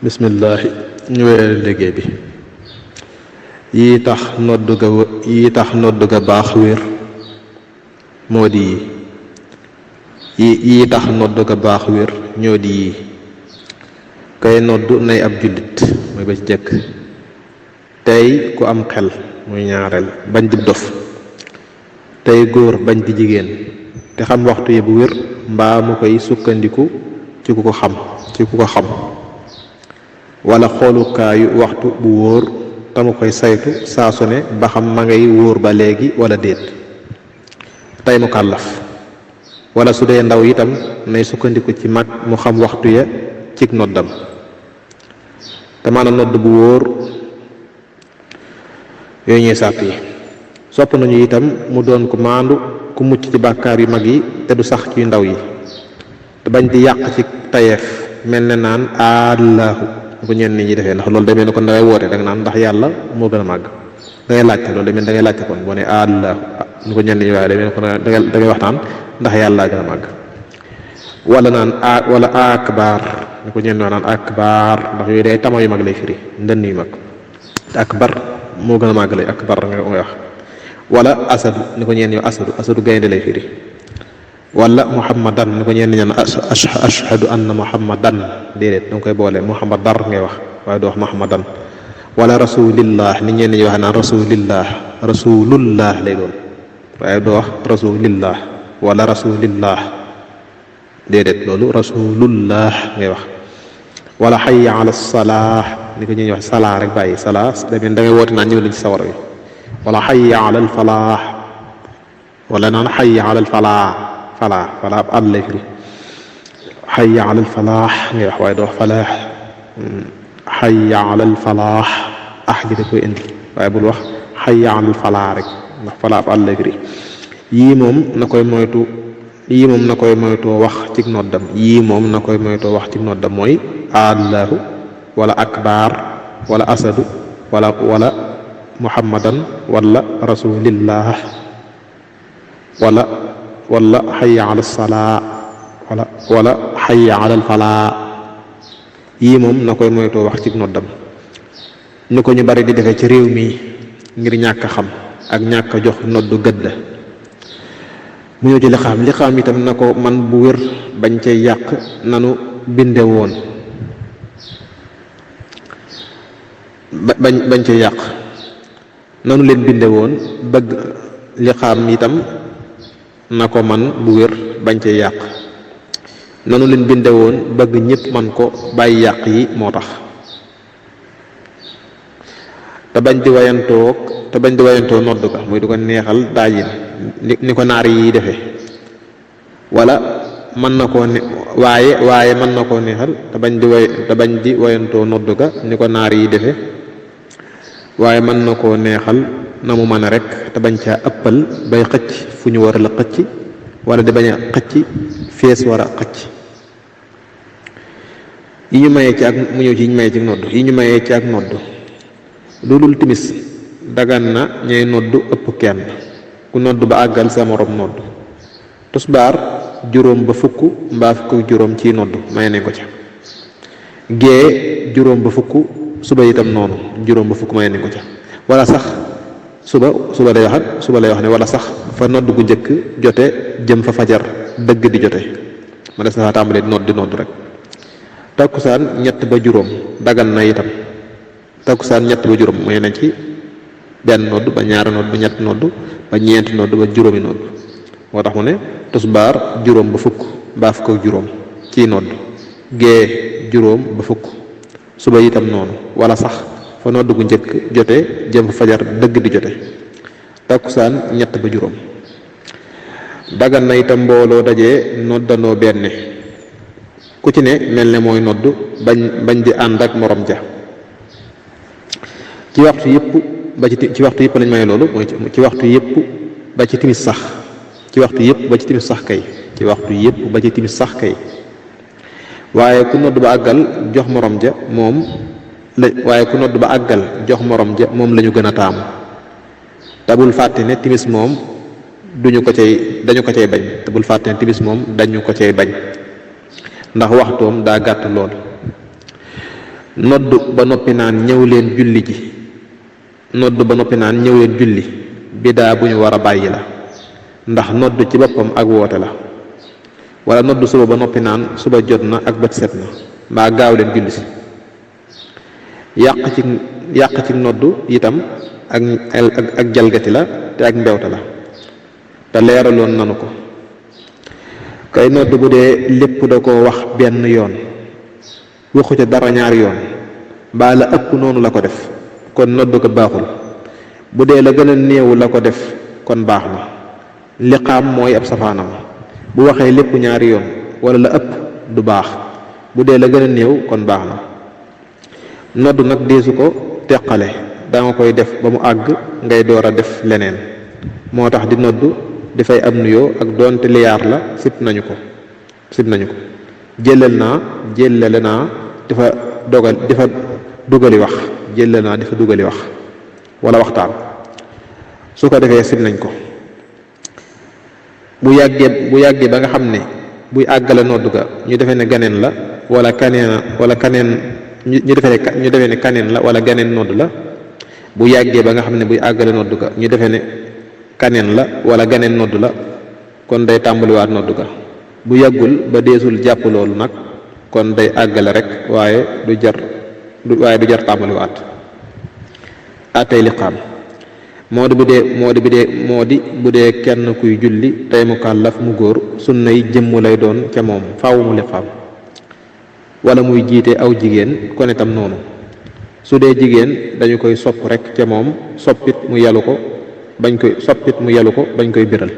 bismillaahi ñu wéyal liggéey bi. yi tax nodd ga baax wér moo di yi tax nodd ga baax wér ñoo di yii. kay nodd nay ab jullit mooy ba ci jëkk. tey ku am xel muy ñaareel, bañ di dof. tey góor bañ di jigéen, te xam waxtu yi bu wér mbaa mu koy sukkandiku ci ku ko xam wala xoolukaayu waxtu bu wóor tamu koy saytu saa su ne ba xam ma ngay wóor ba léegi wala déet. tey mu kàllaf, wala su dee ndaw itam nay sukkandiku ci mag mu xam waxtu ya cig noddam. te maanaam nodd bu wóor yooyu ñuy sàpp yi. sopp nañu itam mu doon ku maandu, ku mucc ci bàkkaar yu mag yi te du sax ci ndaw yi, te bañ di yàq ci tayeef mel ne naan allahu bu ñenn nit ñi defee, ndax loolu demee ne kon da ngay woote da nga naan ndax yàlla moo gën a màgg, da ngay laajte loolu demee da ngay laajte kon boo ne allahu ñu ko ñenn ñi waaye demee ne kon da ngay waxtaan ndax yàlla gën a màgg. wala naan wala akbar ñu ko ñenn ñi naan akbar, ndax yooyu day tama yu mag lay firi, ndënn yu mag. te akbar moo gën a màgg lay akbar nga koy wax. wala asadu ni ko ñeen yow asadu gaynde lay firi. wala muhammadan ni ko ñeen ñaan ashhadu anna muhammadan, déedéet da nga koy boole muhammadar ngay wax waaye doo wax muhammadan. wala rasulillah ni ñeen ñi wax naan rasulullah lay doon waaye doo wax rasulillah. wala rasulillah, déedéet loolu rasulullah ngay wax. wala hayya ala salah ni ko ñeen wax salaa rek bàyyi salaa da ngay woote naan ñëw lañ ci sawar wi. wala xayya alal falaax, wala naan xayya alal falaax ab àll lay firi. xayya alal falaax ngay wax waaye doo wax falaax. xayya alal falaax ji da koy indi waaye bul wax xayya alal falaax rek, ndax falaax ab àll lay firi. yii moom na koy moytoo wax ci noddam. mooy allahu wala akbar wala asadu wala muhammadan wala rasulillah wala xayya ala salaa wala xayya ala falaa. yii moom na koy moytoo wax ci noddam, ni ko ñu bari di defee ci réew mi ngir ñàkk xam ak ñàkk jox noddu gëdd. mu ñëw ci liqaam itam na ko man bu wér bañ cay yàq nanu binde woon bañ cay yàq nanu leen binde woon. bëgg liqaam itam na ko man bu wér bañ cee yàq nanu leen binde woon bëgg ñëpp man ko bàyyi yàq yi moo tax. te bañ di wayantoo nodd ga muy du ko neexal daajin ni ko naar yi defee. wala mën na koo ne waaye mën na koo neexal te bañ di wayantoo nodd ga ni ko naar yi defee. waaye mën na koo neexal na mu mën a rek te bañ caa ëppal bay xëcc fu ñu war a la xëcc wala di bañ a xëcc fees war a xëcc. yi ñu mayee ci ak mu ñëw ci yi ñu mayee ci ak nodd lu dul timis dagan na ñay nodd ëpp kenn, ku nodd ba àggal sa morom nodd. tusbaar juróom ba fukk mbaa fukk juróom ciy nodd may nañ ko ca. gée juróom ba fukk, suba itam noonu juróom ba fukk may nañ ko ca. wala sax suba lay wax ne wala sax fa nodd gu njëkk jote jëm fa fajar dëgg di jote ma des na fa tàmbalee di nodd rek. takkusaan ñett ba juróom dagan na itam. takkusaan ñett ba juróom may nañ ci benn nodd ba ñaari nodd ba ñetti nodd ba ñeenti nodd ba juróomi nodd. moo tax mu ne tusbaar juróom ba fukk mbaa fukk ak juróom ciy nodd. gée juróom ba fukk, suba itam noonu wala sax fa nodd gu njëkk jote jëm fa fajar dëgg di jote. takkusaan ñett ba juróom dagan na itam mbooloo dajee noddandoo benn, ku ci ne mel ne mooy nodd bañ di ànd ak morom ja. ci waxtu yëpp lañ may loolu mooy ci waxtu yëpp ba ci timis sax. ci waxtu yëpp ba ci timis sax kay. waaye ku nodd ba àggal jox morom ja moom la ñu gën a taamu. te bul fàtte ne timis moom dañu ko cay bañ. ndax waxtoom daa gàtt lool. nodd ba noppi naan ñëw leen julli ji nodd ba noppi naan ñëw leen julli bidaa bu ñu war a bàyyi la, ndax nodd ci boppam ak woote la. wala nodd suba ba noppi naan suba jot na ak bët set na mbaa gaaw leen julli si. yàq ci nodd itam ak jalgati la te ak mbewte la, te leeraloon nanu ko. kay nodd bu dee lépp da ko wax benn yoon waxu ca dara ñaari yoon mbaa la ëpp noonu la ko def kon nodd ko baaxul. bu dee la gën a néewu la ko def kon baax na. liqaam mooy ab safaanam, bu waxee lépp ñaari yoon wala la ëpp du baax, bu dee la gën a néew kon baax na. nodd nag deesu ko teqale, danga koy def ba mu àgg ngay door a def leneen. moo tax di nodd di fay am nuyoo ak doonte liyaar la sib nañu ko jëlale naa dafa dugali wax wala waxtaan su ko defee sib nañ ko. bu yàggee ba nga xam ne buy àggale nodd ga ñu defee ne ganeen la wala kaneen ñu defee ne kaneen la wala ganeen nodd la. bu yàggee ba nga xam ne buy àggale nodd ga ñu defee ne kaneen la wala ganeen nodd la kon day tàmbaliwaat nodd ga. bu yàggul ba deesul jàpp loolu nag kon day àggale rek waaye du jar tàmbaliwaat. atay liqaam moo di bu dee kenn kuy julli tey mukallaf mu góor sunna yi jëmm lay doon ca moom faaw mu liqaam, wala muy jiite aw jigéen kon itam noonu. su dee jigéen dañu koy sopp rek ca moom soppit mu yalu ko bañ koy biral.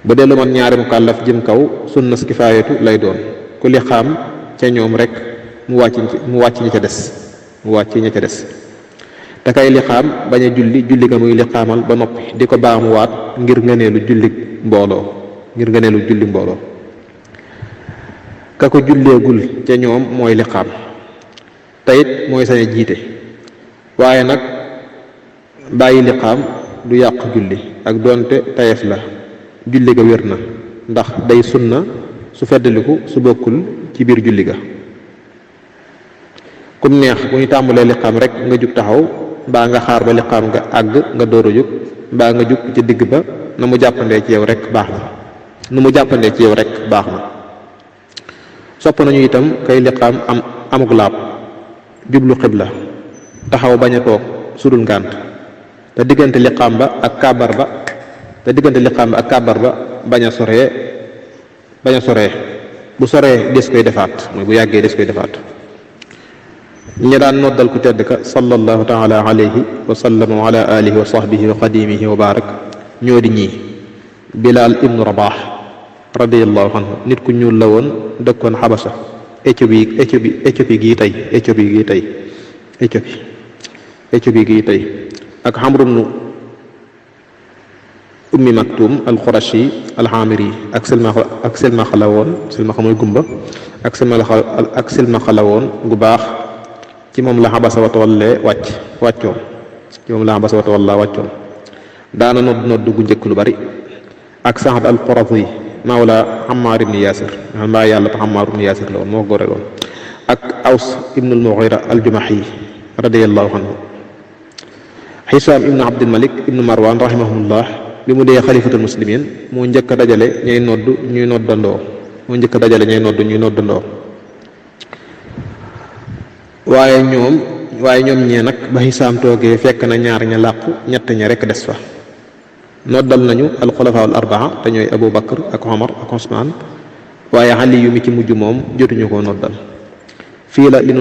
bu dee lu man ñaari mukallaf jëm kaw sunna kifaayatu lay doon, ku liqaam ca ñoom rek mu wàcc ña ca des. te kay liqaam bañ a julli ga muy liqaamal ba noppi di ko baamuwaat ngir ngëneelu julli mbooloo. ka ko julleegul ca ñoom mooy liqaam te it mooy sañ a jiite, waaye nag bàyyi liqaam du yàq julli ak doonte tayef la, julli ga wér na ndax day sunna su feddaliku su bokkul ci biir julli ga. kum neex bu ñu tàmbalee liqaam rek nga jug taxaw, mbaa nga xaar ba liqaam nga àgg nga door a jug, mbaa nga jug ci digg ba na mu jàppandee ci yow rek baax na. sopp nañu itam kay liqaam amuk laab, jublu xibla, taxaw bañ a toog sudul ngànt, te diggante liqaam ba ak kàbbar ba bañ a soree bu soree des koy defaat, mooy bu yàggee des koy defaat. ñi daan noddal ku tedd ka sallallahu taala alayhi wa sallam wa ala alihi wa sahbihi wa qadimihi wa barak ñoo di ñii: Bilaal ibnu Rabax radiyallahu anhu, nit ku ñuul la woon, dëkkoon Xabasa, Éthiopie gii tey ak Amru bnu Ummi Maktum al-Qurashi al-Amiri ak silmaxa la woon, silmaxa mooy gumba, ak silmaxa la woon gu baax. ci moom la Xabasa wàccoon daana nodd gu njëkk lu bari. ak Saad al-Qurazi mawla Ammar ibn Yasir mbaa yàlla ta Ammar ibn Yasir la woon moo góore loon. ak Aws ibn al-Mughira al-Jumahi radiyallahu anhu. Hisaam ibn Abdul Malik ibn Marwan rahimahullah bi mu dee xalifatul muslimin moo njëkk a dajale ñuy noddandoo waaye ñoom ñee nag ba Hisaam toogee fekk na ñaar ña làqu, ñett ña rekk des fa. noddal nañu alxulafaa al arbaa te ñooy Abu Bakr ak Omar ak Usmaan, waaye Ali yu mi ci mujj moom jotuñu koo noddal. fii la li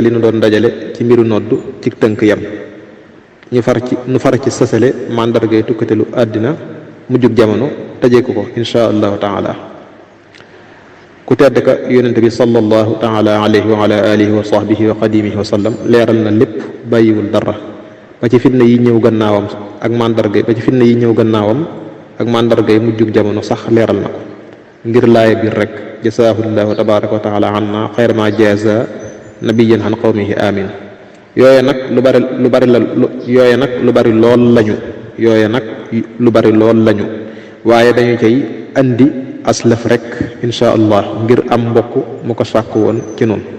nu doon dajale ci mbiru nodd ci tënk yam ñu far ci sësale màndargay tukkatelu àddina mujjug jamono tëjee ko insha allahu taala. ku tedd ka yonente bi sallallahu taala alayhi wa ala alihi wa sahbihi wa qadimihi wa sallam leeral na lépp bàyyiwul dara ba ci fitna yi ñëw gannaawam ak màndargay mujjug jamono sax leeral na ko ngir laaya biir rek jasaahullahu tabaraka wa taala anna xayra ma jaza nabiyan an qawmihi amin. yooye nag lu bari lool lañu waaye dañu cay andi aslaf rek insha allah ngir am mbokk mu ko sàkk woon ci noonu